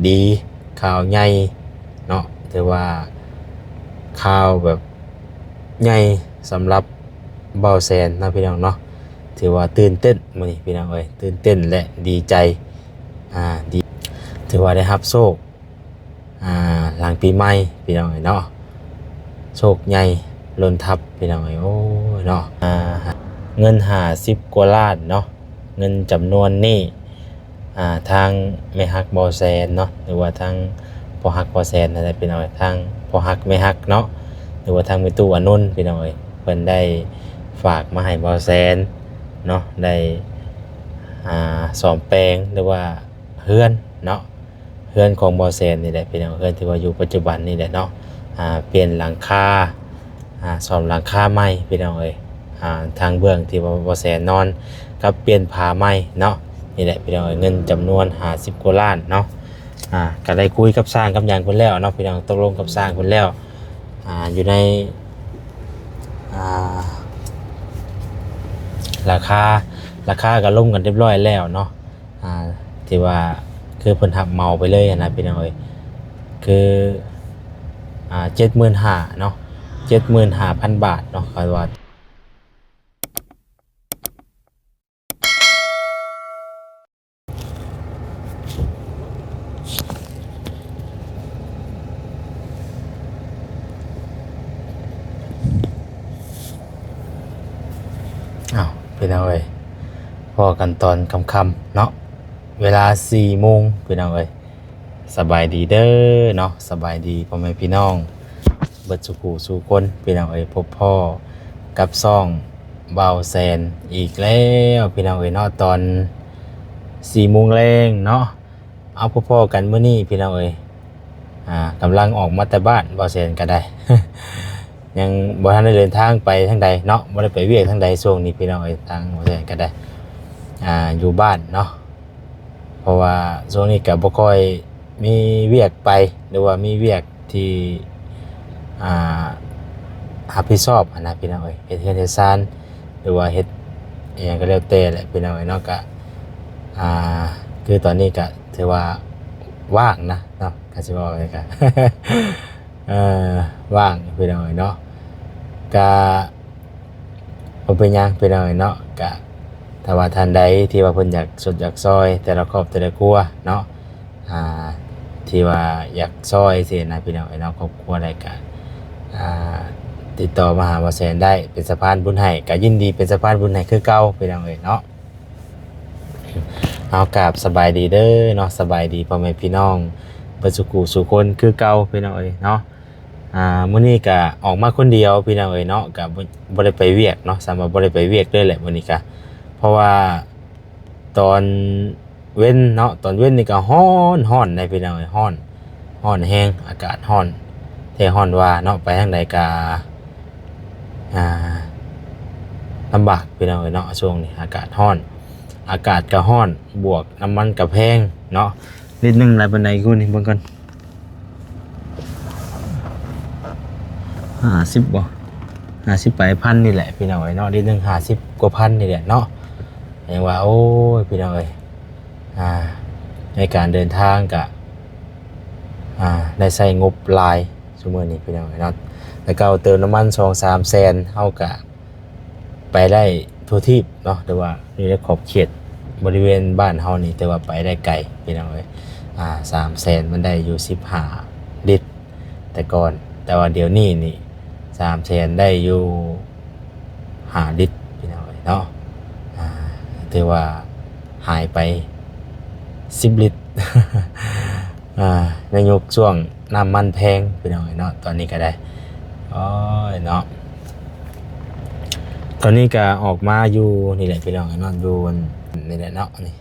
ດີ ຂ່າວໃຫຍ່ເນາະ ຖືວ່າຂ່າວແບບໃຫຍ່ສຳລັບບ່າວແສນເນາະ ພີ່ນ້ອງເນາະ. ຖືວ່າຕື່ນເຕັ້ນມື້ນີ້ ພີ່ນ້ອງເອີຍ ຕື່ນເຕັ້ນ ແລະ ດີໃຈ ອ່າ ດີ ຖືວ່າໄດ້ຮັບໂຊກ ອ່າ ຫຼັງປີໃໝ່ ພີ່ນ້ອງເອີຍເນາະ ໂຊກໃຫຍ່ລົ້ນທັບ ພີ່ນ້ອງເອີຍ ໂອ້ຍເນາະ ອ່າ ເງິນຫ້າສິບກວ່າລ້ານເນາະ. ເງິນຈຳນວນນີ້ ອ່າ ທາງແມ່ຮັກບ່າວແສນເນາະ ຫຼືວ່າທາງພໍ່ຮັກບ່າວແສນນັ້ນແຫຼະ ພີ່ນ້ອງເອີຍ ທາງພໍ່ຮັກແມ່ຮັກເນາະ ຫຼືວ່າທາງແມ່ຕູ້ອານົນ ພີ່ນ້ອງເອີຍ ເພິ່ນໄດ້ຝາກມາໃຫ້ບ່າວແສນເນາະ ໄດ້ ອ່າ ສ້ອມແປງ ຫຼືວ່າເຮືອນເນາະ ເຮືອນຂອງບ່າວແສນນີ້ແຫຼະ ພີ່ນ້ອງ ເຮືອນທີ່ວ່າຢູ່ປັດຈຸບັນນີ້ແຫຼະເນາະ ອ່າ ປ່ຽນຫຼັງຄາ ອ່າ ສ້ອມຫຼັງຄາໃໝ່ ພີ່ນ້ອງເອີຍ ອ່າ ທາງເບື້ອງທີ່ວ່າບ່າວແສນນອນ ກັບປ່ຽນຜ້າໃໝ່ເນາະ. ນີ້ແຫຼະ ພີ່ນ້ອງເອີຍ ເງິນຈຳນວນຫ້າສິບກວ່າລ້ານເນາະ. ອ່າ ກໍໄດ້ຄຸຍກັບຊ່າງກັບຫຍັງເພິ່ນແລ້ວເນາະ ພີ່ນ້ອງ ຕົກລົງກັບຊ່າງເພິ່ນແລ້ວ ອ່າ ຢູ່ໃນ ອ່າ ລາຄາ ລາຄາກໍລົມກັນຮຽບຮ້ອຍແລ້ວເນາະ. ອ່າ ທີ່ວ່າຄືເພິ່ນຮັບເໝົາໄປເລີຍຫັ້ນນະ ພີ່ນ້ອງເອີຍ ຄື ອ່າ ເຈັດໝື່ນຫ້າເນາະ ເຈັດໝື່ນຫ້າພັນບາດເນາະ ເຂົາວ່າ ອ້າວ ພີ່ນ້ອງເອີຍ ພໍ້ກັນຕອນຄ່ຳໆເນາະ ເວລາສີ່ໂມງ ພີ່ນ້ອງເອີຍ. ສະບາຍດີເດີເນາະ ສະບາຍດີພໍ່ແມ່ພີ່ນ້ອງເບິດສູ່ຜູ້ສູ່ຄົນ ພີ່ນ້ອງເອີຍ ພົບພໍ້ກັບຊ່ອງບ່າວແສນອີກແລ້ວ ພີ່ນ້ອງເອີຍເນາະ ຕອນສີ່ໂມງແລງເນາະ. ເອົາ ພົບພໍ້ກັນມື້ນີ້ ພີ່ນ້ອງເອີຍ ອ່າ ກຳລັງອອກມາແຕ່ບ້ານ ບ່າວແສນກໍໄດ້ ຍັງບໍ່ທັນໄດ້ເດີນທາງໄປທາງໃດເນາະ ບໍ່ໄດ້ໄປວຽກທາງໃດຊ່ວງນີ້ ພີ່ນ້ອງເອີຍ ທາງບ່າວແສນກໍໄດ້ ອ່າ ຢູ່ບ້ານເນາະ. ເພາະວ່າຊ່ວງນີ້ກໍບໍ່ຄ່ອຍມີວຽກໄປ ຫຼືວ່າມີວຽກທີ່ ອ່າ ຮັບຜິດຊອບຫັ້ນນະ ພີ່ນ້ອງເອີຍ ເຮັດເຮືອນເຮັດຊານ ຫຼືວ່າເຮັດອີ່ຫຍັງກໍແລ້ວແຕ່ແຫຼະ ພີ່ນ້ອງເອີຍເນາະ. ກະ ອ່າ ຄືຕອນນີ້ກະຖືວ່າວ່າງນະເນາະ ກໍຊິເວົ້າໄດ້ກະ ເອີ ວ່າງ ພີ່ນ້ອງເອີຍເນາະ. ກະ ບໍ່ເປັນຫຍັງ ພີ່ນ້ອງເອີຍເນາະ ກະຖ້າວ່າທ່ານໃດທີ່ວ່າເພິ່ນຢາກຊົດຢາກຊ່ອຍແຕ່ລະຄອບແຕ່ລະຄົວເນາະ ອ່າ ທີ່ວ່າຢາກຊ່ອຍຊີ້ນະ ພີ່ນ້ອງເອີຍເນາະ ຄອບຄົວໃດກະ ອ່າ ຕິດຕໍ່ມາຫາບ່າວແສນໄດ້ ເປັນສະພານບຸນໃຫ້ ກະຍິນດີເປັນສະພານບຸນໃຫ້ຄືເກົ່າ ພີ່ນ້ອງເອີຍເນາະ. ເອົາ ກາບສະບາຍດີເດີເນາະ ສະບາຍດີພໍ່ແມ່ພີ່ນ້ອງເບິດສູ່ຜູ້ສູ່ຄົນຄືເກົ່າ ພີ່ນ້ອງເອີຍເນາະ. ອ່າ ມື້ນີ້ກະອອກມາຄົນດຽວ ພີ່ນ້ອງເອີຍເນາະ ກະບໍ່ ບໍ່ໄດ້ໄປວຽກເນາະ ສຳວ່າບໍ່ໄດ້ໄປວຽກເລີຍແຫຼະມື້ນີ້ກະ ເພາະວ່າຕອນເວັນເນາະ ຕອນເວັນນີ້ກະຮ້ອນ ຮ້ອນໃດ໋ ພີ່ນ້ອງເອີຍ ຮ້ອນ ຮ້ອນແຮງ ອາກາດຮ້ອນແທ້ຮ້ອນວ່າເນາະ ໄປທາງໃດກະ ອ່າ ລຳບາກ ພີ່ນ້ອງເອີຍເນາະ. ຊ່ວງນີ້ອາກາດຮ້ອນ ອາກາດກະຮ້ອນ ບວກນ້ຳມັນກະແພງເນາະ. ລິດໜຶ່ງຫຼາຍປານໃດ ກູນີ້ເບິ່ງກ່ອນ ຫ້າສິບບໍ່ ຫ້າສິບປາຍພັນນີ້ແຫຼະ ພີ່ນ້ອງເອີຍເນາະ ລິດໜຶ່ງຫ້າສິບກວ່າພັນນີ້ແຫຼະເນາະ. ຍັງວ່າ ໂອ້ຍ ພີ່ນ້ອງເອີຍ ອ່າ ໃນການເດີນທາງກະ ອ່າ ໄດ້ໃຊ້ງົບຫຼາຍຊຸມື້ນີ້ ພີ່ນ້ອງເອີຍເນາະ. ແຕ່ເກົ່າເຕີມນ້ຳມັນສອງສາມແສນ ເຮົາກະ ໄປໄດ້ທົ່ວທີບເນາະ ແຕ່ວ່າຢູ່ໃນຂອບເຂດບໍລິເວນບ້ານເຮົານີ້ ແຕ່ວ່າໄປໄດ້ໄກ ພີ່ນ້ອງເອີຍ. ອ່າ ສາມແສນມັນໄດ້ຢູ່ສິບຫ້າລິດແຕ່ກ່ອນ ແຕ່ວ່າດຽວນີ້ນີ້ ສາມແສນໄດ້ຢູ່ຫ້າລິດ ພີ່ນ້ອງເອີຍເນາະ. ອ່າ ຖືວ່າຫາຍໄປສິບລິດ ອ່າ ໃນຍຸກຊ່ວງ ນ້ຳມັນແພງ ພີ່ນ້ອງເອີຍເນາະ ຕອນນີ້ກໍໄດ້ ໂອ້ຍເນາະ. ຕອນນີ້ກໍອອກມາຢູ່ນີ້ແຫຼະ ພີ່ນ້ອງເນາະ ຢູ່ອັນນີ້ແຫຼະເນາະ ນີ້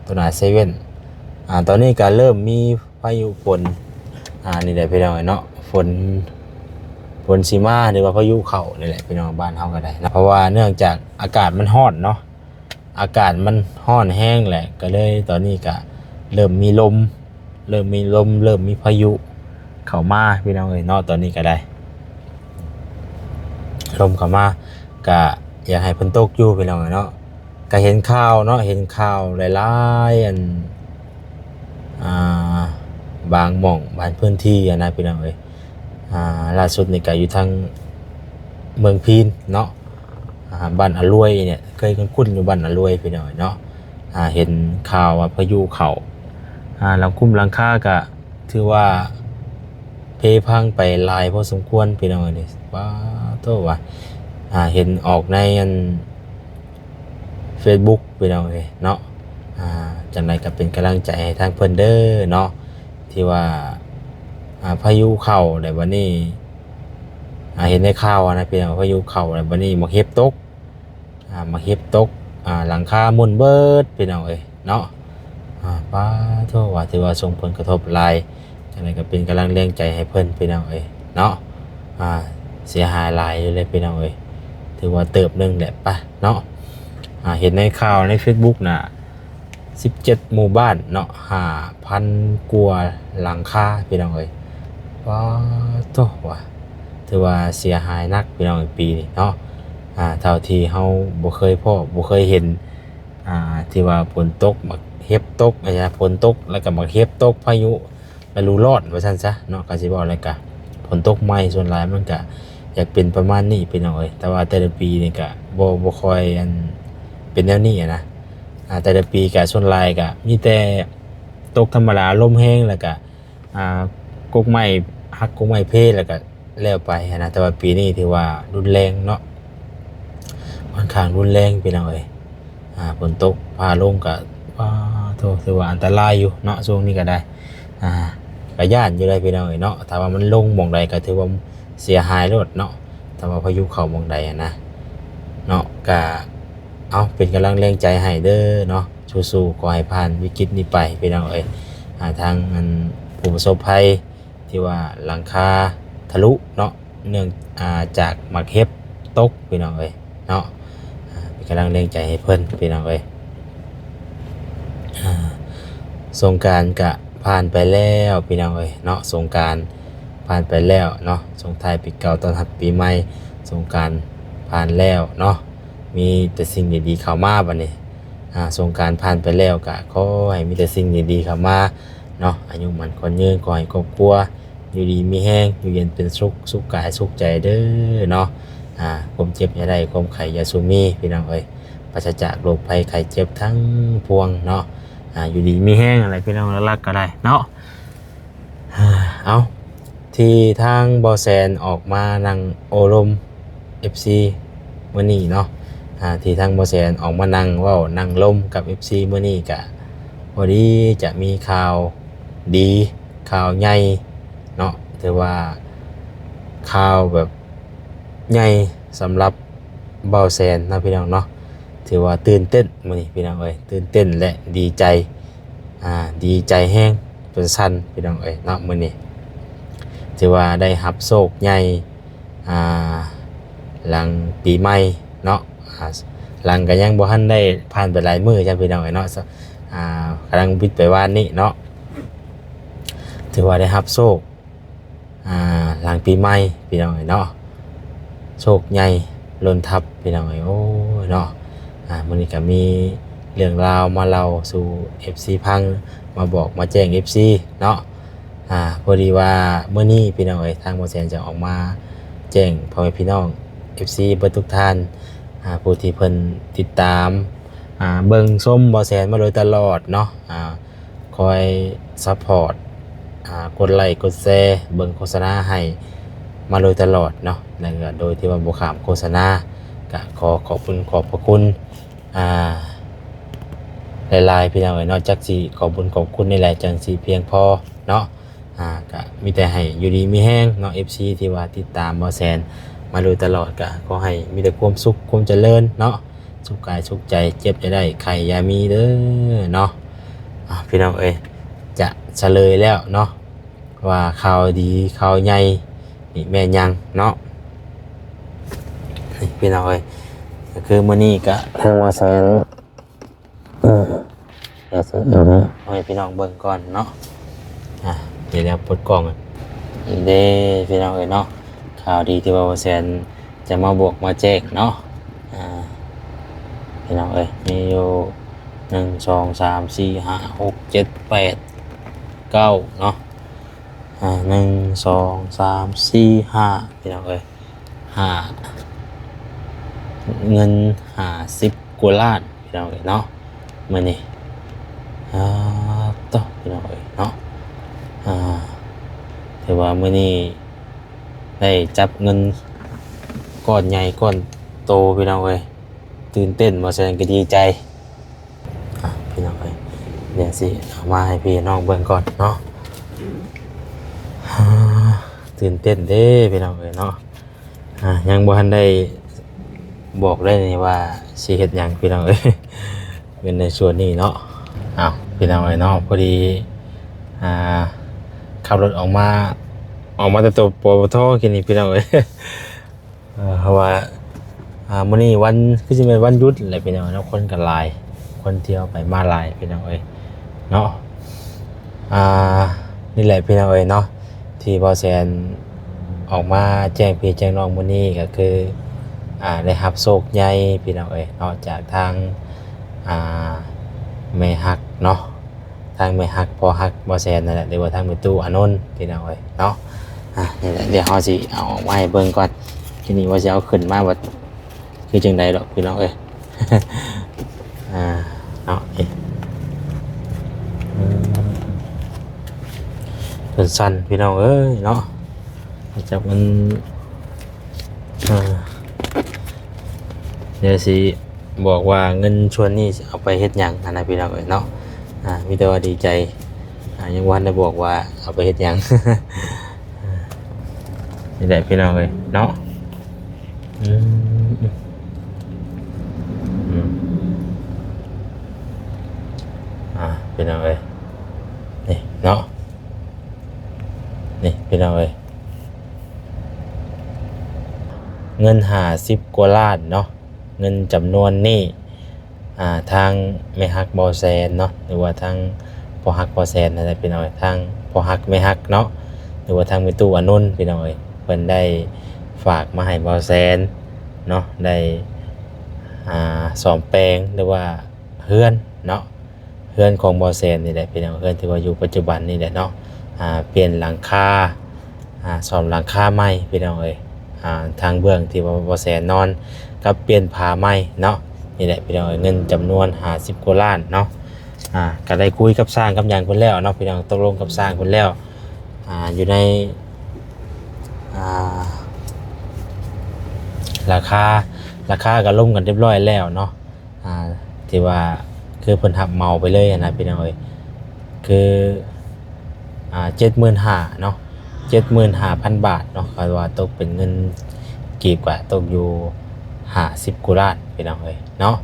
ຕົວໜ້າເຊເວັ່ນ. ອ່າ ຕອນນີ້ກໍເລີ່ມມີພາຍຸຝົນ ອ່າ ນີ້ແຫຼະ ພີ່ນ້ອງເນາະ ຝົນ ຝົນຊິມາ ຫຼືວ່າພາຍຸເຂົ້ານີ້ແຫຼະ ພີ່ນ້ອງ ບ້ານເຮົາກໍໄດ້ເນາະ ເພາະວ່າເນື່ອງຈາກອາກາດມັນຮ້ອນເນາະ ອາກາດມັນຮ້ອນແຮງແຫຼະ ກໍເລີຍຕອນນີ້ກະເລີ່ມມີລົມ ເລີ່ມມີລົມ ເລີ່ມມີພາຍຸເຂົ້າມາ ພີ່ນ້ອງເອີຍເນາະ. ຕອນນີ້ກະໄດ້ ລົມເຂົ້າມາ ກະຢາກໃຫ້ເພິ່ນຕົກຢູ່ ພີ່ນ້ອງເອີຍເນາະ. ກະເຫັນຂ່າວເນາະ ເຫັນຂ່າວຫຼາຍໆ ອັນ ອ່າ ບາງໝ່ອງ ບາງພື້ນທີ່ຫັ້ນນະພີ່ນ້ອງເອີຍ. ອ່າ ລ່າສຸດນີ້ກໍຢູ່ທາງເມືອງພີນເນາະ ອ່າ ບ້ານອາລວຍນີ້ ເຄີຍຄຸ້ນໆຢູ່ບ້ານອາລວຍພີ່ນ້ອງເອີຍເນາະ. ອ່າ ເຫັນຂ່າວວ່າພາຍຸເຂົ້າ ອ່າ ຫຼັງຄຸ້ມຫຼັງຄາກໍຖືວ່າເພພັງໄປຫຼາຍພໍສົມຄວນພີ່ນ້ອງເອີຍ. ວ້າໂທ້ວ່າ ອ່າ ເຫັນອອກໃນອັນ ເຟສບຸກພີ່ນ້ອງເອີຍເນາະ. ອ່າ ຈັ່ງໃດກໍເປັນກຳລັງໃຈໃຫ້ທາງເພິ່ນເດີເນາະ ທີ່ວ່າ ອ່າ ພາຍຸເຂົ້າແລ້ວບັດນີ້ ອ່າ ເຫັນໃນຂ່າວນະພີ່ນ້ອງ ພາຍຸເຂົ້າແລ້ວບັດນີ້ໝາກເຫັບຕົກ ອ່າ ໝາກເຫັບຕົກ ອ່າ ຫຼັງຄາໝຸ່ນເບິດພີ່ນ້ອງເອີຍເນາະ. ອ່າ ປ້າໂທ້ ວ່າຖືວ່າສົ່ງຜົນກະທົບຫຼາຍ ຈັ່ງໃດກໍເປັນກຳລັງແຮງໃຈໃຫ້ເພິ່ນພີ່ນ້ອງເອີຍເນາະ. ອ່າ ເສຍຫາຍຫຼາຍຢູ່ເລີຍພີ່ນ້ອງເອີຍ ຖືວ່າເຕີບໜຶ່ງແຫຼະປະເນາະ. ອ່າ ເຫັນໃນຂ່າວໃນເຟສບຸກນະ ສິບເຈັດໝູ່ບ້ານເນາະ ຫ້າພັນກວ່າຫຼັງຄາພີ່ນ້ອງເອີຍ. ປ້າໂທ້ ວ່າຖືວ່າເສຍຫາຍໜັກພີ່ນ້ອງເອີຍ ປີນີ້ເນາະ. ອ່າ ເທົ່າທີ່ເຮົາບໍ່ເຄີຍພໍ້ ບໍ່ເຄີຍເຫັນ ອ່າ ທີ່ວ່າຝົນຕົກ ໝາກເຫັບຕົກ ອາ ຝົນຕົກ ແລ້ວກໍໝາກເຫັບຕົກ ພາຍຸ ລະດູຮ້ອນວ່າຊັ້ນຊະເນາະ. ກໍຊິເວົ້າແລ້ວກະຝົນຕົກໃໝ່ ສ່ວນຫຼາຍມັນກະຢາກເປັນປະມານນີ້ພີ່ນ້ອງເອີຍ. ແຕ່ວ່າແຕ່ລະປີນີ້ກະບໍ່ ບໍ່ຄ່ອຍອັນເປັນແນວນີ້ນະ. ອ່າ ແຕ່ລະປີກະສ່ວນຫຼາຍກະມີແຕ່ຕົກທຳມະດາ ລົມແຮງ ແລ້ວກະ ອ່າ ກົກໄມ້ຫັກ ກົກໄມ້ເພ ແລ້ວກະ ແລ້ວໄປຫັ້ນນະ. ແຕ່ວ່າປີນີ້ຖືວ່າຮຸນແຮງເນາະ ຂ້ອນຂ້າງຮຸນແຮງພີ່ນ້ອງເອີຍ. ອ່າ ຝົນຕົກຟ້າລົງກະ ປ້າໂທ້ ຖືວ່າອັນຕະລາຍຢູ່ເນາະ ຊ່ວງນີ້ກໍໄດ້. ອ່າ ກະຢ້ານຢູ່ໄດ໋ພີ່ນ້ອງເອີຍເນາະ ຖ້າວ່າມັນລົງໝ່ອງໃດກໍຖືວ່າເສຍຫາຍໂລດເນາະ ຖ້າວ່າພາຍຸເຂົ້າໝ່ອງໃດຫັ້ນນະເນາະ. ກະ ເອົາ ເປັນກຳລັງແຮງໃຈໃຫ້ເດີເນາະ ສູ້ໆ ຂໍໃຫ້ຜ່ານວິກິດນີ້ໄປພີ່ນ້ອງເອີຍ. ອ່າ ທາງອັນຜູ້ປະສົບໄພ ທີ່ວ່າຫຼັງຄາທະລຸເນາະ ເນື່ອງ ອ່າ ຈາກໝາກເຫັບຕົກພີ່ນ້ອງເອີຍເນາະ. ອ່າ ເປັນກຳລັງແຮງໃຈໃຫ້ເພິ່ນພີ່ນ້ອງເອີຍ. ອ່າ ສົງການກະຜ່ານໄປແລ້ວພີ່ນ້ອງເອີຍເນາະ ສົງການຜ່ານໄປແລ້ວເນາະ ສົ່ງທ້າຍປີເກົ່າຕ້ອນຮັບປີໃໝ່ ສົງການຜ່ານແລ້ວເນາະ ມີແຕ່ສິ່ງດີໆເຂົ້າມາບັດນີ້. ອ່າ ສົງການຜ່ານໄປແລ້ວກະຂໍໃຫ້ມີແຕ່ສິ່ງດີໆເຂົ້າມາເນາະ ອາຍຸໝັ້ນຂວັນຍືນ ຂໍໃຫ້ຄອບຄົວຢູ່ດີມີແຮງ ຢູ່ເຢັນເປັນສຸກ ສຸກກາຍສຸກໃຈເດີເນາະ. ອ່າ ຄວາມເຈັບຢ່າໄດ້ ຄວາມໄຂ້ຢ່າສູ່ມີພີ່ນ້ອງເອີຍ ປາສະຈາກໂລກໄພໄຂ້ເຈັບທັງພວງເນາະ. ອ່າ ຢູ່ດີມີແຮງຫັ້ນແຫຼະພີ່ນ້ອງ ຫຼັກໆກໍໄດ້ເນາະ. ເອົາ ທີ່ທາງບໍ່ແສນອອກມານັ່ງໂອ້ລົມເອັຟຊີມື້ນີ້ເນາະ ອ່າ ທີ່ທາງບໍ່ແສນອອກມານັ່ງເວົ້ານັ່ງລົມກັບເອັຟຊີມື້ນີ້ ກະພໍດີຈະມີຂ່າວດີ ຂ່າວໃຫຍ່ເນາະ ຖືວ່າຂ່າວແບບໃຫຍ່ສຳລັບ ເບົາແສນເນາະພີ່ນ້ອງເນາະ ຖືວ່າຕື່ນເຕັ້ນມື້ນີ້ພີ່ນ້ອງເອີຍ ຕື່ນເຕັ້ນ ແລະ ດີໃຈ ອ່າ ດີໃຈແຮງຈົນສັ່ນພີ່ນ້ອງເອີຍເນາະ. ມື້ນີ້ຖືວ່າໄດ້ຮັບໂຊກໃຫຍ່ ອ່າ ຫຼັງປີໃໝ່ເນາະ ອ່າ ຫຼັງກໍຍັງບໍ່ທັນໄດ້ຜ່ານໄປຫຼາຍມື້ຈ້ຳພີ່ນ້ອງເອີຍເນາະ ອ່າ ກຳລັງບິດໄປວານນີ້ເນາະ ຖືວ່າໄດ້ຮັບໂຊກ ອ່າ ຫຼັງປີໃໝ່ພີ່ນ້ອງເອີຍເນາະ ໂຊກໃຫຍ່ລົ້ນທັບພີ່ນ້ອງເອີຍ ໂອ້ຍເນາະ. ອ່າ ມື້ນີ້ກໍມີເລື່ອງລາວມາເລົ່າສູ່ເອັຟຊີຟັງ ມາບອກມາແຈ້ງເອັຟຊີເນາະ. ອ່າ ພໍດີວ່າມື້ນີ້ພີ່ນ້ອງເອີຍ ທາງບໍ່ແສນຈະອອກມາແຈ້ງພໍ່ແມ່ພີ່ນ້ອງເອັຟຊີເບິດທຸກທ່ານ ອ່າ ຜູ້ທີ່ເພິ່ນຕິດຕາມ ອ່າ ເບິ່ງຊົມບໍ່ແສນມາໂດຍຕະຫຼອດເນາະ ອ່າ ຄອຍຊັບພອດ ອ່າ ກົດໄລກົດແຊ ເບິ່ງໂຄສະນາໃຫ້ມາໂດຍຕະຫຼອດເນາະ ແລະ ໂດຍທີ່ວ່າບໍ່ຂ້າມໂຄສະນາ ກະຂໍຂອບຄຸນຂອບພະຄຸນ ອ່າ ຫຼາຍໆ ພີ່ນ້ອງເອີຍເນາະ. ຈັກຊິຂອບບຸນຂອບຄຸນນີ້ແຫຼະ ຈັ່ງຊິພຽງພໍເນາະ. ອ່າ ກະມີແຕ່ໃຫ້ຢູ່ດີມີແຮງເນາະ ເອັຟຊີ ທີ່ວ່າຕິດຕາມບໍ່ແສນມາໂດຍຕະຫຼອດ ກະຂໍໃຫ້ມີແຕ່ຄວາມສຸກຄວາມຈະເລີນເນາະ ສຸກກາຍສຸກໃຈ ເຈັບຢ່າໄດ້ ໄຂ້ຢ່າມີເດີເນາະ. ອ່າ ພີ່ນ້ອງເອີຍ ຈະສະເຫຼີຍແລ້ວເນາະ ວ່າຂ່າວດີຂ່າວໃຫຍ່ນີ້ແມ່ນຫຍັງເນາະ ພີ່ນ້ອງເອີຍ. ກໍຄືມື້ນີ້ກະທາງບໍ່ແສນ ເອີ ດຽວຊິເອົາໃຫ້ພີ່ນ້ອງເບິ່ງກ່ອນເນາະ. ອ່າ ດຽວ ດຽວປົດກ້ອງ ເດ້ພີ່ນ້ອງເອີຍເນາະ ຂ່າວດີທີ່ວ່າບໍ່ແສນຈະມາບອກມາແຈ້ງເນາະ. ອ່າ ພີ່ນ້ອງເອີຍ ມີຢູ່ ໜຶ່ງ ສອງ ສາມ ສີ່ ຫ້າ ຫົກ ເຈັດ ແປດ ເກົ້າເນາະ ອ່າ ໜຶ່ງ ສອງ ສາມ ສີ່ ຫ້າ ພີ່ນ້ອງເອີຍ ຫ້າ ເງິນຫ້າສິບກວ່າລ້ານ ພີ່ນ້ອງເອີຍເນາະ ມື້ນີ້. ອ່າ ໂຕ ພີ່ນ້ອງເອີຍເນາະ ອ່າ ຖືວ່າມື້ນີ້ໄດ້ຈັບເງິນກ້ອນໃຫຍ່ກ້ອນໂຕ ພີ່ນ້ອງເອີຍ ຕື່ນເຕັ້ນ ບໍ່ແຊນກໍດີໃຈ. ອ່ະ ພີ່ນ້ອງເອີຍ ດຽວຊິເອົາມາໃຫ້ພີ່ນ້ອງເບິ່ງກ່ອນເນາະ. ຕື່ນເຕັ້ນເດ້ພີ່ນ້ອງເອີຍເນາະ. ອ່າ ຍັງບໍ່ທັນໄດ້ບອກໄດ້ນີ້ວ່າຊິເຮັດຫຍັງ ພີ່ນ້ອງເອີຍ ເງິນໃນສ່ວນນີ້ເນາະ. ເອົາ ພີ່ນ້ອງເອີຍເນາະ ພໍດີ ອ່າ ຂັບລົດອອກມາ ອອກມາແຕ່ໂຕ ປຕທ ກິນນີ້ ພີ່ນ້ອງເອີຍ. ເອີ ເພາະວ່າ ອ່າ ມື້ນີ້ວັນ ຄືຊິແມ່ນວັນຢຸດແຫຼະ ພີ່ນ້ອງເນາະ ຄົນກໍຫຼາຍ ຄົນທ່ຽວໄປມາຫຼາຍ ພີ່ນ້ອງເອີຍເນາະ. ອ່າ ນີ້ແຫຼະ ພີ່ນ້ອງເອີຍເນາະ ທີ່ບ່າວແສນອອກມາແຈ້ງພີ່ແຈ້ງນ້ອງມື້ນີ້ ກໍຄື ອ່າ ໄດ້ຮັບໂຊກໃຫຍ່ ພີ່ນ້ອງເອີຍເນາະ ຈາກທາງ ອ່າ ແມ່ຮັກເນາະ ທາງແມ່ຮັກພໍ່ຮັກບ່າວແສນນັ້ນແຫຼະ ຫຼືວ່າທາງແມ່ຕູ້ອານົນ ພີ່ນ້ອງເອີຍເນາະ. ອ່າ ນີ້ແຫຼະ ດຽວເຮົາຊິເອົາອອກມາໃຫ້ເບິ່ງກ່ອນ ທີນີ້ວ່າຊິເອົາຂຶ້ນມາວ່າຄືຈັ່ງໃດດອກ ພີ່ນ້ອງເອີຍ. ອ່າ ເນາະ ນີ້ ເພິ່ນສັ່ນ ພີ່ນ້ອງເອີຍເນາະ ຈັກມັນ ອ່າ ດຽວຊິບອກວ່າເງິນສ່ວນນີ້ຊິເອົາໄປເຮັດຫຍັງຫັ້ນນະ ພີ່ນ້ອງເອີຍເນາະ. ອ່າ ມີແຕ່ວ່າດີໃຈ ອ່າ ຍັງບໍ່ທັນໄດ້ບອກວ່າເອົາໄປເຮັດຫຍັງ. ອ່າ ນີ້ແຫຼະ ພີ່ນ້ອງເອີຍເນາະ. ອືມ ອືມ ອ່າ ພີ່ນ້ອງເອີຍ ນີ້ເນາະ ນີ້ ພີ່ນ້ອງເອີຍ ເງິນຫ້າສິບກວ່າລ້ານເນາະ ເງິນຈຳນວນນີ້ ອ່າ ທາງແມ່ຮັກບ່າວແສນເນາະ ຫຼືວ່າທາງພໍ່ຮັກບ່າວແສນນັ້ນແຫຼະ ພີ່ນ້ອງເອີຍ ທາງພໍ່ຮັກແມ່ຮັກເນາະ ຫຼືວ່າທາງແມ່ຕູ້ອານົນ ພີ່ນ້ອງເອີຍ ເພິ່ນໄດ້ຝາກມາໃຫ້ບ່າວແສນເນາະ ໄດ້ ອ່າ ສ້ອມແປງ ຫຼືວ່າເຮືອນເນາະ ເຮືອນຂອງບ່າວແສນນີ້ແຫຼະ ພີ່ນ້ອງ ເຮືອນທີ່ວ່າຢູ່ປັດຈຸບັນນີ້ແຫຼະເນາະ ອ່າ ປ່ຽນຫຼັງຄາ ອ່າ ສ້ອມຫຼັງຄາໃໝ່ ພີ່ນ້ອງເອີຍ ອ່າ ທາງເບື້ອງທີ່ວ່າບ່າວແສນນອນ ກັບປ່ຽນຜ້າໃໝ່ເນາະ. ນີ້ແຫຼະ ພີ່ນ້ອງເອີຍ ເງິນຈຳນວນຫ້າສິບກວ່າລ້ານເນາະ. ອ່າ ກໍໄດ້ຄຸຍກັບຊ່າງກັບຫຍັງເພິ່ນແລ້ວເນາະ ພີ່ນ້ອງ ຕົກລົງກັບຊ່າງເພິ່ນແລ້ວ ອ່າ ຢູ່ໃນ ອ່າ ລາຄາ ລາຄາກໍລົມກັນຮຽບຮ້ອຍແລ້ວເນາະ. ອ່າ ທີ່ວ່າຄືເພິ່ນຮັບເໝົາໄປເລີຍຫັ້ນນະ ພີ່ນ້ອງເອີຍ ຄື ອ່າ ເຈັດໝື່ນຫ້າເນາະ ເຈັດໝື່ນຫ້າພັນບາດເນາະ ກໍວ່າຕົກເປັນເງິນກີບກໍຕົກຢູ່ຫ້າສິບກວ່າລ້ານ ພີ່ນ້ອງເອີຍເນາະ.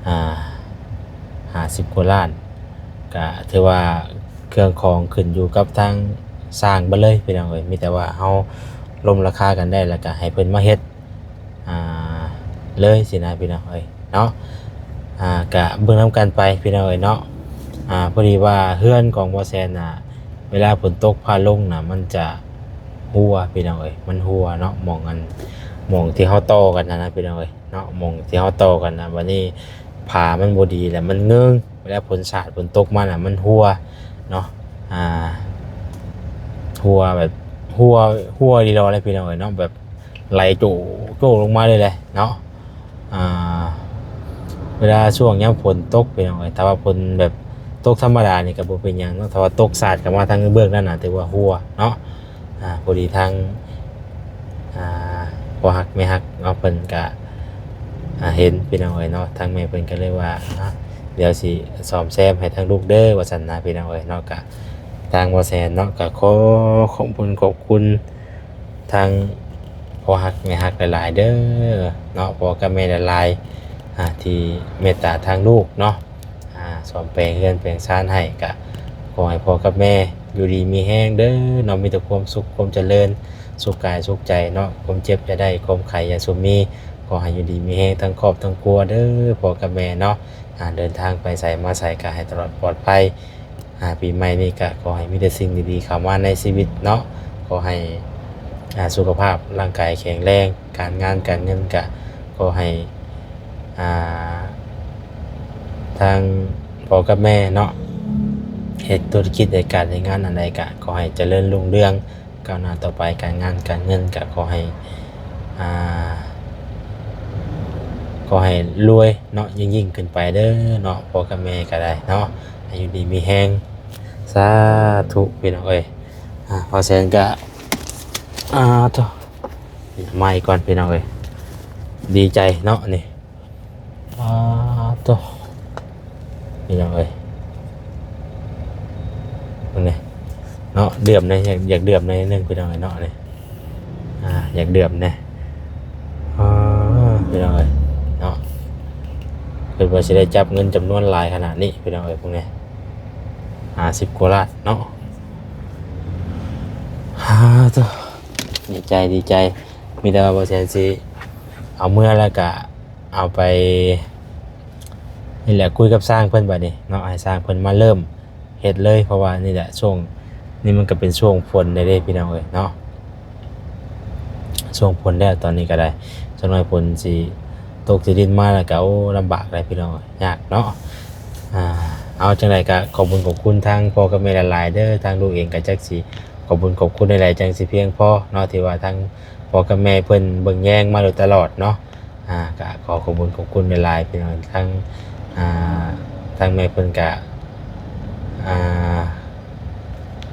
ອ່າ ຫ້າສິບກວ່າລ້ານ ກໍຖືວ່າເຄື່ອງຂອງຂຶ້ນຢູ່ກັບທາງຊ່າງເບິດເລີຍ ພີ່ນ້ອງເອີຍ ມີແຕ່ວ່າເຮົາລົມລາຄາກັນໄດ້ ແລ້ວກໍໃຫ້ເພິ່ນມາເຮັດ ອ່າ ເລີຍຊີ້ນະ ພີ່ນ້ອງເອີຍເນາະ. ອ່າ ກະເບິ່ງນຳກັນໄປ ພີ່ນ້ອງເອີຍເນາະ. ອ່າ ພໍດີວ່າເຮືອນຂອງບ່າວແສນນະ ເວລາຝົນຕົກຟ້າລົງນະ ມັນຈະຮົ່ວ ພີ່ນ້ອງເອີຍ ມັນຮົ່ວເນາະ ໝ່ອງອັນ ໝ່ອງທີ່ເຮົາຕໍ່ກັນຫັ້ນນະ ພີ່ນ້ອງເອີຍເນາະ ໝ່ອງທີ່ເຮົາຕໍ່ກັນນະ ບັດນີ້ຜ້າມັນບໍ່ດີແລ້ວ ມັນເງິງ ເວລາຝົນສາດຝົນຕົກມານະ ມັນຮົ່ວເນາະ. ອ່າ ຮົ່ວແບບ ຮົ່ວ ຮົ່ວອີ່ຫຼີແຫຼະ ພີ່ນ້ອງເອີຍເນາະ ແບບ ໄຫຼໂຈກໂຈກລົງມາເລີຍແຫຼະເນາະ. ອ່າ ເວລາຊ່ວງຍາມຝົນຕົກ ພີ່ນ້ອງເອີຍ ຖ້າວ່າຝົນແບບຕົກທຳມະດານີ້ກໍບໍ່ເປັນຫຍັງເນາະ ຖ້າວ່າຕົກສາດເຂົ້າມາທາງເບື້ອງນັ້ນນະ ຖືວ່າຮົ່ວເນາະ. ອ່າ ພໍດີທາງ ອ່າ ພໍ່ຮັກແມ່ຮັກເນາະ ເພິ່ນກະ ອ່າ ເຫັນ ພີ່ນ້ອງເອີຍເນາະ ທາງແມ່ເພິ່ນກໍເລີຍວ່າ ອ່າ ດຽວຊິສ້ອມແຊມໃຫ້ທາງລູກເດີ ວ່າຊັ້ນນະ ພີ່ນ້ອງເອີຍເນາະ. ກະທາງບ່າວແສນເນາະ ກະຂໍຂອບຄຸນຂອບຄຸນ ທາງພໍ່ຮັກແມ່ຮັກຫຼາຍໆເດີເນາະ ພໍ່ກັບແມ່ຫຼາຍໆ ອ່າ ທີ່ເມດຕາທາງລູກເນາະ ອ່າ ສ້ອມແປງເຮືອນແປງຊານໃຫ້ ກະຂໍໃຫ້ພໍ່ກັບແມ່ຢູ່ດີມີແຮງເດີເນາະ ມີແຕ່ຄວາມສຸກຄວາມຈະເລີນ ສຸກກາຍສຸກໃຈເນາະ ຄວາມເຈັບຢ່າໄດ້ ຄວາມໄຂ້ຢ່າຊຸມມີ ຂໍໃຫ້ຢູ່ດີມີແຮງທັງຄອບທັງຄົວເດີ ພໍ່ກັບແມ່ເນາະ. ອ່າ ເດີນທາງໄປໃສມາໃສກະໃຫ້ຕະຫຼອດປອດໄພ ອ່າ ປີໃໝ່ນີ້ກະຂໍໃຫ້ມີແຕ່ສິ່ງດີໆເຂົ້າມາໃນຊີວິດເນາະ ຂໍໃຫ້ ອ່າ ສຸຂະພາບຮ່າງກາຍແຂງແຮງ ການງານການເງິນກະຂໍໃຫ້ ອ່າ ທາງພໍ່ກັບແມ່ເນາະ ເຮັດທຸລະກິດ ເຮັດການເຮັດງານອັນໃດກະຂໍໃຫ້ຈະເລີນຮຸ່ງເຮືອງ ກ້າວໜ້າຕໍ່ໄປ. ການງານການເງິນກະຂໍໃຫ້ ອ່າ ຂໍໃຫ້ລວຍເນາະ ຍິ່ງໆຂຶ້ນໄປເດີເນາະ ພໍ່ກັບແມ່ກະໄດ້ເນາະ ໃຫ້ຢູ່ດີມີແຮງ ສາທຸພີ່ນ້ອງເອີຍ. ອ່າ ພໍ່ແສນກະ ອ່າ ໂທ້ ມາອີກກ່ອນພີ່ນ້ອງເອີຍ ດີໃຈເນາະນີ້. ອາໂຕ ພີ່ນ້ອງເອີຍ ເບິ່ງແດ່ເນາະ ດື່ມແດ່ ຢາກ ຢາກດື່ມແດ່ໜຶ່ງພີ່ນ້ອງເອີຍເນາະນີ້ ອາ ຢາກດື່ມແດ່ ອາ ພີ່ນ້ອງເອີຍເນາະ ຄິດວ່າຊິໄດ້ຈັບເງິນຈຳນວນຫຼາຍຂະໜາດນີ້ພີ່ນ້ອງເອີຍ ເບິ່ງແດ່ ຫ້າສິບກວ່າລ້ານເນາະ ອາໂຕ ດີໃຈ ດີໃຈ ມີແຕ່ວ່າບໍ່ແຊນຊິເອົາເມືອແລ້ວກະ ເອົາໄປ ນີ້ແຫຼະ ຄຸຍກັບຊ່າງເພິ່ນບາດນີ້ເນາະ ໃຫ້ຊ່າງເພິ່ນມາເລີ່ມເຮັດເລີຍ ເພາະວ່ານີ້ແຫຼະ ຊ່ວງນີ້ມັນກະເປັນຊ່ວງຝົນແດ່ເດ້ພີ່ນ້ອງເອີຍເນາະ ຊ່ວງຝົນແລ້ວຕອນນີ້ກະໄດ້ ຈັກໜ້ອຍຝົນຊິຕົກຊິລິນມາແລ້ວກະ ໂອ້ ລຳບາກແຫຼະພີ່ນ້ອງເອີຍ ຍາກເນາະ ອາ ເອົາ ຈັ່ງໃດກະຂອບບຸນຂອບຄຸນທາງພໍ່ກັບແມ່ຫຼາຍໆເດີ ທາງລູກເອງກະຈັກຊິຂອບບຸນຂອບຄຸນແນວໃດຈັ່ງຊິພຽງພໍເນາະ ທີ່ວ່າທາງພໍ່ກັບແມ່ເພິ່ນເບິ່ງແຍງມາໂດຍຕະຫຼອດເນາະ ອ່າ ກະຂໍຂອບຄຸນຂອບຄຸນຫຼາຍໆ ພີ່ນ້ອງ ທັງ ອ່າ ທັງແມ່ເພິ່ນກະ ອ່າ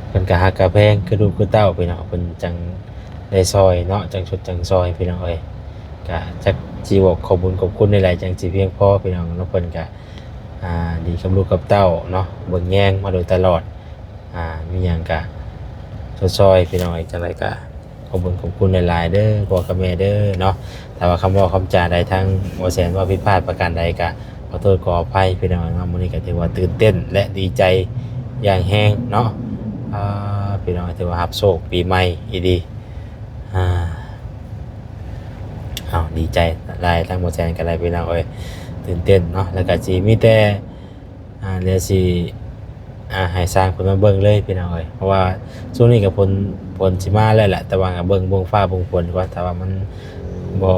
ເພິ່ນກະຮັກກະແພງຄືລູກຄືເຕົ້າ ພີ່ນ້ອງ ເພິ່ນຈັ່ງໄດ້ຊ່ອຍເນາະ ຈັ່ງຊົດຈັ່ງຊ່ອຍ ພີ່ນ້ອງເອີຍ ກະຈັກຊິບອກຂອບບຸນຂອບຄຸນແນວໃດຈັ່ງຊິພຽງພໍ ພີ່ນ້ອງເນາະ ເພິ່ນກະ ອ່າ ດີກັບລູກກັບເຕົ້າເນາະ ເບິ່ງແຍງມາໂດຍຕະຫຼອດ ອ່າ ມີຫຍັງກະຊົດຊ່ອຍ ພີ່ນ້ອງເອີຍ ຈັ່ງໃດກະ ຂອບຄຸນຂອບຄຸນຫຼາຍໆເດີ ພໍ່ກັບແມ່ເດີເນາະ ຖ້າວ່າຄຳເວົ້າຄຳຈາໃດທາງບໍ່ແຊນເວົ້າຜິດພາດປະການໃດກະ ຂໍໂທດຂໍອະໄພພີ່ນ້ອງເນາະ ມື້ນີ້ກະຖືວ່າຕື່ນເຕັ້ນ ແລະ ດີໃຈຢ່າງແຮງເນາະ ອ່າ ພີ່ນ້ອງ ຖືວ່າຮັບໂຊກປີໃໝ່ອີ່ຫຼີ ອ່າ ເອົາ ດີໃຈຫຼາຍ ທາງບໍ່ແຊນກະໄດ້ພີ່ນ້ອງເອີຍ ຕື່ນເຕັ້ນເນາະ ແລ້ວກະຊິມີແຕ່ ອ່າ ດຽວຊິ ອ່າ ໃຫ້ຊ່າງເພິ່ນມາເບິ່ງເລີຍພີ່ນ້ອງເອີຍ ເພາະວ່າຊ່ວງນີ້ກະຝົນ ຝົນຊິມາແລ້ວແຫຼະ ແຕ່ວ່າກະເບິ່ງ ເບິ່ງຟ້າເບິ່ງຝົນກ່ອນ ຖ້າວ່າມັນບໍ່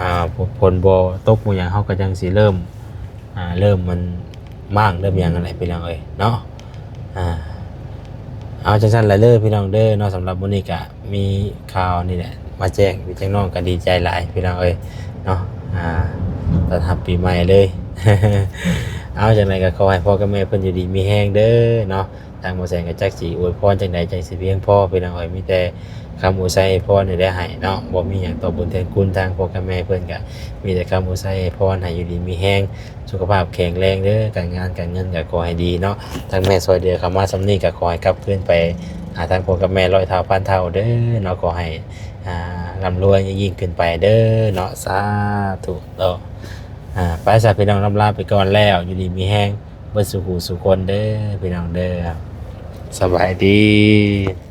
ອ່າ ຝົນບໍ່ຕົກບໍ່ຫຍັງ ເຮົາກະຈັ່ງຊິເລີ່ມ ອ່າ ເລີ່ມມັນມ້າງເລີ່ມຫຍັງຫັ້ນແຫຼະພີ່ນ້ອງເອີຍເນາະ ອ່າ ເອົາ ຈັ່ງຊັ້ນລະເດີພີ່ນ້ອງເດີເນາະ ສຳລັບມື້ນີ້ກະ ມີຂ່າວນີ້ແຫຼະມາແຈ້ງພີ່ແຈ້ງນ້ອງ ກະດີໃຈຫຼາຍພີ່ນ້ອງເອີຍເນາະ ອ່າ ຕ້ອນຮັບປີໃໝ່ເລີຍ ເອົາ ຈັ່ງໃດກະຂໍໃຫ້ພໍ່ກັບແມ່ເພິ່ນຢູ່ດີມີແຮງເດີເນາະ ທາງບໍ່ແຊນກະຈັກຊິອວຍພອນຈັ່ງໃດຈັ່ງຊິພຽງພໍພີ່ນ້ອງເອີຍ ມີແຕ່ຄຳອວຍໄຊອວຍພອນນີ້ແຫຼະໃຫ້ເນາະ ບໍ່ມີຫຍັງຕອບບຸນແທນຄຸນ ທາງພໍ່ກັບແມ່ເພິ່ນກະມີແຕ່ຄຳອວຍໄຊອວຍພອນ ໃຫ້ຢູ່ດີມີແຮງ ສຸຂະພາບແຂງແຮງເດີ ການງານການເງິນກະຂໍໃຫ້ດີເນາະ ທາງແມ່ຊ່ວຍເຫຼືອເຂົ້າມາສ່ຳນີ້ກະຂໍໃຫ້ກັບຄືນໄປຫາທາງພໍ່ກັບແມ່ຮ້ອຍເທົ່າພັນເທົ່າເດີເນາະ ຂໍໃຫ້ ອ່າ ລ່ຳລວຍຍິ່ງຂຶ້ນໄປເດີເນາະ ສາທຸເນາະ ອ່າ ໄປຊະພີ່ນ້ອງ ລ່ຳລາໄປກ່ອນແລ້ວ ຢູ່ດີມີແຮງເບິດສູ່ຜູ້ສູ່ຄົນເດີພີ່ນ້ອງເດີ ສະບາຍດີ.